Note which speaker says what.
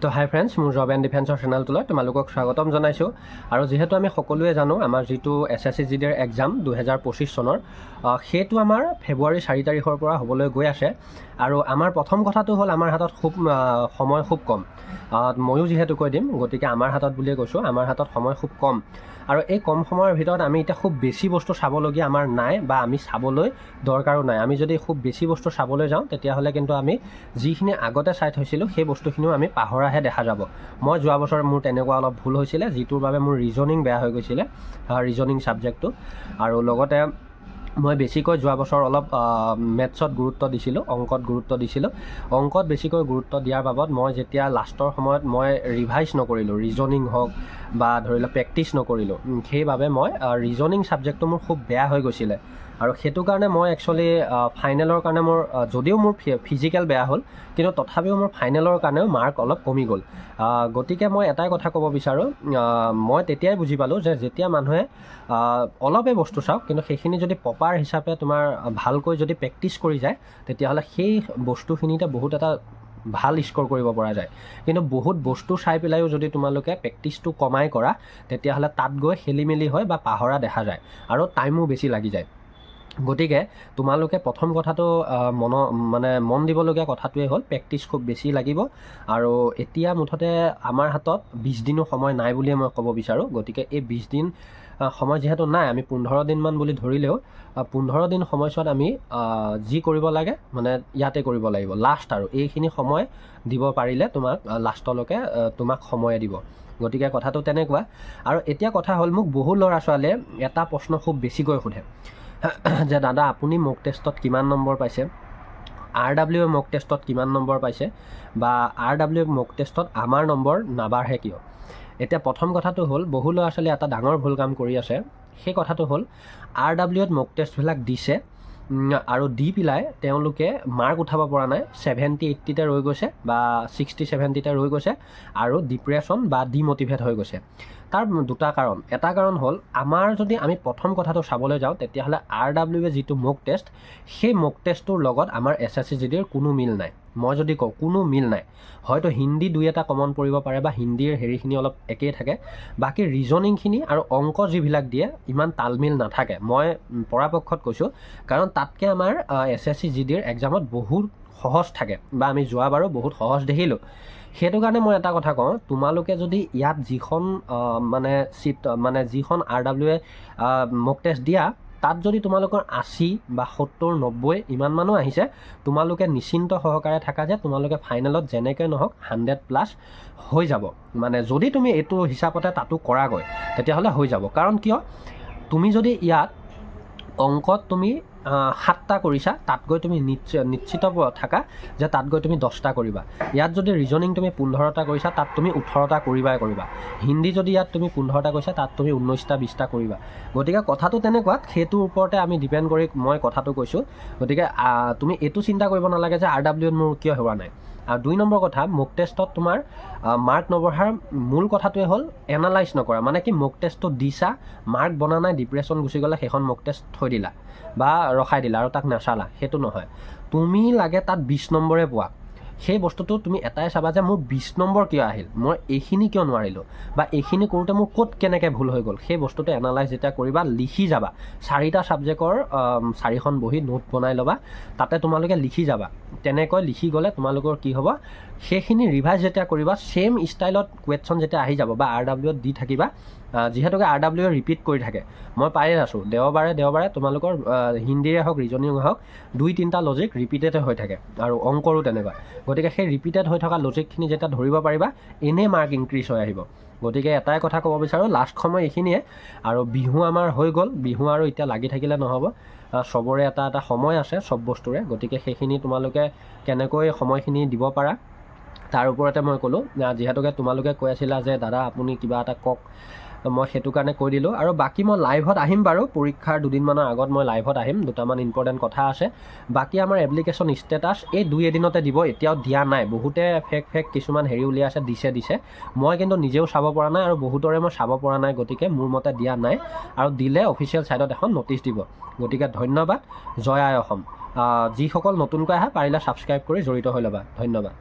Speaker 1: তো হাই ফ্ৰেণ্ডছ, মোৰ job and ডিফেন্সৰ চেনেলটোলৈ তোমালোকক স্বাগতম জনাইছোঁ। আৰু যিহেতু আমি সকলোৱে জানো, আমাৰ যিটো এছএছচি জিডিৰ এক্সাম 2025 চনৰ, সেইটো আমাৰ ফেব্ৰুৱাৰী 4 তাৰিখৰ পৰা হ'বলৈ গৈ আছে। আৰু আমাৰ প্ৰথম কথাটো হ'ল, আমাৰ হাতত খুব সময় খুব কম। ময়ো যিহেতু কৈ দিম, গতিকে আমাৰ হাতত বুলিয়ে কৈছোঁ। আমাৰ হাতত সময় খুব কম আৰু এই কম সময়ৰ ভিতৰত আমি এতিয়া খুব বেছি বস্তু চাবলগীয়া আমাৰ নাই বা আমি চাবলৈ দৰকাৰো নাই। আমি যদি খুব বেছি বস্তু চাবলৈ যাওঁ, তেতিয়াহ'লে কিন্তু আমি যিখিনি আগতে চাই থৈছিলোঁ, সেই বস্তুখিনিও আমি পাহৰাহে দেখা যাব। মই যোৱা বছৰ মোৰ তেনেকুৱা অলপ ভুল হৈছিলে, যিটোৰ বাবে মোৰ ৰিজনিং বেয়া হৈ গৈছিলে, ৰিজনিং ছাবজেক্টটো। আৰু লগতে মই বেছিকৈ যোৱা বছৰ অলপ মেথছত গুৰুত্ব দিছিলোঁ, অংকত গুৰুত্ব দিছিলোঁ। অংকত বেছিকৈ গুৰুত্ব দিয়াৰ বাবদ মই যেতিয়া লাষ্টৰ সময়ত মই ৰিভাইজ নকৰিলোঁ, ৰিজনিং হওক বা ধৰি লওক প্ৰেক্টিছ নকৰিলোঁ, সেইবাবে মই ৰিজনিং ছাবজেক্টটো মোৰ খুব বেয়া হৈ গৈছিলে। আৰু সেইটো কাৰণে মই একচুৱেলি ফাইনেলৰ কাৰণে মোৰ যদিও মোৰ ফিজিকেল বেয়া হ'ল, কিন্তু তথাপিও মোৰ ফাইনেলৰ কাৰণেও মাৰ্ক অলপ কমি গ'ল। গতিকে মই এটাই কথা ক'ব বিচাৰোঁ, মই তেতিয়াই বুজি পালোঁ যে যেতিয়া মানুহে অলপেই বস্তু চাওক, কিন্তু সেইখিনি যদি প্ৰপাৰ হিচাপে তোমাৰ ভালকৈ যদি প্ৰেক্টিছ কৰি যায়, তেতিয়াহ'লে সেই বস্তুখিনিতে বহুত এটা ভাল স্ক'ৰ কৰিব পৰা যায়। কিন্তু বহুত বস্তু চাই পেলাইও যদি তোমালোকে প্ৰেক্টিছটো কমাই কৰা, তেতিয়াহ'লে তাত গৈ খেলি মেলি হয় বা পাহৰা দেখা যায় আৰু টাইমো বেছি লাগি যায়। গতিকে তোমালোকে প্ৰথম কথাটো মানে মন দিবলগীয়া কথাটোৱে হ'ল, প্ৰেক্টিছ খুব বেছি লাগিব। আৰু এতিয়া মুঠতে আমাৰ হাতত 20 দিনো সময় নাই বুলিয়ে মই ক'ব বিচাৰোঁ। গতিকে এই 20 দিন সময় যিহেতু নাই, আমি 15 দিনমান বুলি ধৰিলেও 15 দিন সময়ছোৱাত আমি যি কৰিব লাগে, মানে ইয়াতে কৰিব লাগিব লাষ্ট। আৰু এইখিনি সময় দিব পাৰিলে তোমাক লাষ্টলৈকে তোমাক সময়ে দিব। গতিকে কথাটো তেনেকুৱা। আৰু এতিয়া কথা হ'ল, মোক বহু ল'ৰা ছোৱালীয়ে এটা প্ৰশ্ন খুব বেছিকৈ সোধে যে দাদা, আপুনি মক টেষ্টত কিমান নম্বৰ পাইছে, আৰডাব্লিউ মক টেষ্টত কিমান নম্বৰ পাইছে বা আৰডাব্লিউ মক টেষ্টত আমাৰ নম্বৰ নাবাঢ়ে কিয়? এতিয়া প্ৰথম কথাটো হ'ল, বহু ল'ৰা ছোৱালীয়ে এটা ডাঙৰ ভুল কাম কৰি আছে। সেই কথাটো হ'ল, আৰডাব্লিউত মক টেষ্টবিলাক দিছে আৰু দি পেলাই তেওঁলোকে মাৰ্ক উঠাব পৰা নাই, 70 80তে ৰৈ গৈছে বা 60 70তে ৰৈ গৈছে আৰু ডিপ্ৰেশ্যন বা ডিম'টিভেট হৈ গৈছে। তাৰ দুটা কাৰণ। এটা কাৰণ হ'ল, আমাৰ যদি আমি প্ৰথম কথাটো চাবলৈ যাওঁ, তেতিয়াহ'লে আৰডাব্লিউয়ে যিটো মক টেষ্ট, সেই মক টেষ্টটোৰ লগত আমাৰ এছএছচি জিডিৰ কোনো মিল নাই। মই যদি কওঁ, কোনো মিল নাই। হয়তো হিন্দী দুই এটা কমন পৰিব পাৰে বা হিন্দীৰ হেৰিখিনি অলপ একেই থাকে, বাকী ৰিজনিংখিনি আৰু অংক যিবিলাক দিয়ে, ইমান তালমিল নাথাকে। মই পৰাপক্ষত কৈছোঁ, কাৰণ তাতকৈ আমাৰ এছএছচি জিডিৰ এক্সামত বহুত সহজ থাকে বা আমি যোৱাবাৰো বহুত সহজ দেখিলোঁ। সেইটো কাৰণে মই এটা কথা কওঁ, তোমালোকে যদি ইয়াত যিখন মানে চিট, মানে যিখন আৰডাব্লিউয়ে মক টেষ্ট দিয়া, তাত যদি তোমালোকৰ 80 বা 70 90 ইমান মানো আহিছে, তোমালোকে নিশ্চিন্ত সহকাৰে থাকা যে তোমালোকে ফাইনেলত যেনেকৈ নহওক 100 প্লাছ হৈ যাব। মানে যদি তুমি এইটো হিচাপতে তাতো কৰাগৈ, তেতিয়াহ'লে হৈ যাব। কাৰণ কিয়, তুমি যদি ইয়াত অংকত তুমি সাতটা কৰিছা, তাত গৈ তুমি নিশ্চিত থাকা যে তাত গৈ তুমি 10টা কৰিবা। ইয়াত যদি ৰিজনিং তুমি 15টা কৰিছা, তাত তুমি 18টা কৰিবাই কৰিবা। হিন্দী যদি ইয়াত তুমি 15টা কৰিছা, তাত তুমি 19টা 20টা কৰিবা। গতিকে কথাটো তেনেকুৱাত সেইটোৰ ওপৰতে আমি ডিপেণ্ড কৰি মই কথাটো কৈছোঁ। গতিকে তুমি এইটো চিন্তা কৰিব নালাগে যে আৰডাব্লিউত মোৰ কিয় হোৱা নাই। আৰু দুই নম্বৰ কথা, মক টেষ্টত তোমাৰ মাৰ্ক নবঢ়াৰ মূল কথাটোৱে হ'ল এনালাইজ নকৰা। মানে কি, মক টেষ্টটো দিছা, মাৰ্ক বনা নাই, ডিপ্ৰেশ্যন গুচি গ'লে, সেইখন মক টেষ্ট থৈ দিলা বা ৰখাই দিলা আৰু তাক নাচালা, সেইটো নহয়। তুমি লাগে তাত 20 নম্বৰে পোৱা, সেই বস্তুটো তুমি এটাই চাবা যে মোৰ 20 নম্বৰ কিয় আহিল, মই এইখিনি কিয় নোৱাৰিলোঁ বা এইখিনি কৰোঁতে মোৰ ক'ত কেনেকৈ ভুল হৈ গ'ল, সেই বস্তুটো এনালাইজ যেতিয়া কৰিবা, লিখি যাবা। চাৰিটা ছাবজেক্টৰ চাৰিখন বহি নোট বনাই ল'বা, তাতে তোমালোকে লিখি যাবা। তেনেকৈ লিখি গ'লে তোমালোকৰ কি হ'ব, সেইখিনি ৰিভাইজ যেতিয়া কৰিবা, ছেইম ষ্টাইলত কুৱেশ্যন যেতিয়া আহি যাব বা আৰডাব্লিউত দি থাকিবা, যিহেতুকে আৰডাব্লিউয়ে ৰিপিট কৰি থাকে, মই পায়ে আছোঁ, দেওবাৰে দেওবাৰে তোমালোকৰ হিন্দীৰে হওক, ৰিজনিং হওক, দুই তিনিটা লজিক ৰিপিটেড হৈ থাকে আৰু অংকৰো তেনেকুৱা। গতিকে সেই ৰিপিটেড হৈ থকা লজিকখিনি যেতিয়া ধৰিব পাৰিবা, এনেই মাৰ্ক ইনক্ৰিজ হৈ আহিব। গতিকে এটাই কথা ক'ব বিচাৰোঁ, লাষ্ট সময় এইখিনিয়ে। আৰু বিহু আমাৰ হৈ গ'ল, বিহু আৰু এতিয়া লাগি থাকিলে নহ'ব। চবৰে এটা এটা সময় আছে চব বস্তুৰে। গতিকে সেইখিনি তোমালোকে কেনেকৈ সময়খিনি দিব পাৰা, তাৰ ওপৰতে মই ক'লোঁ। যিহেতুকে তোমালোকে কৈ আছিলা যে দাদা, আপুনি কিবা এটা কওক, মই সেইটো কাৰণে কৈ দিলোঁ। আৰু বাকী মই লাইভত আহিম বাৰু, পৰীক্ষাৰ দুদিনমানৰ আগত মই লাইভত আহিম, দুটামান ইম্পৰ্টেণ্ট কথা আছে। বাকী আমাৰ এপ্লিকেশ্যন ষ্টেটাছ এই দুই এদিনতে দিব, এতিয়াও দিয়া নাই। বহুতে ফেক ফেক কিছুমান হেৰি উলিয়াই আছে, দিছে দিছে। মই কিন্তু নিজেও চাব পৰা নাই আৰু বহুতৰে মই চাব পৰা নাই। গতিকে মোৰ মতে দিয়া নাই আৰু দিলে অফিচিয়েল ছাইটত এখন ন'টিছ দিব। গতিকে ধন্যবাদ, জয় আই অসম। যিসকল নতুনকৈ আহে, পাৰিলে ছাবস্ক্ৰাইব কৰি জড়িত হৈ ল'বা। ধন্যবাদ।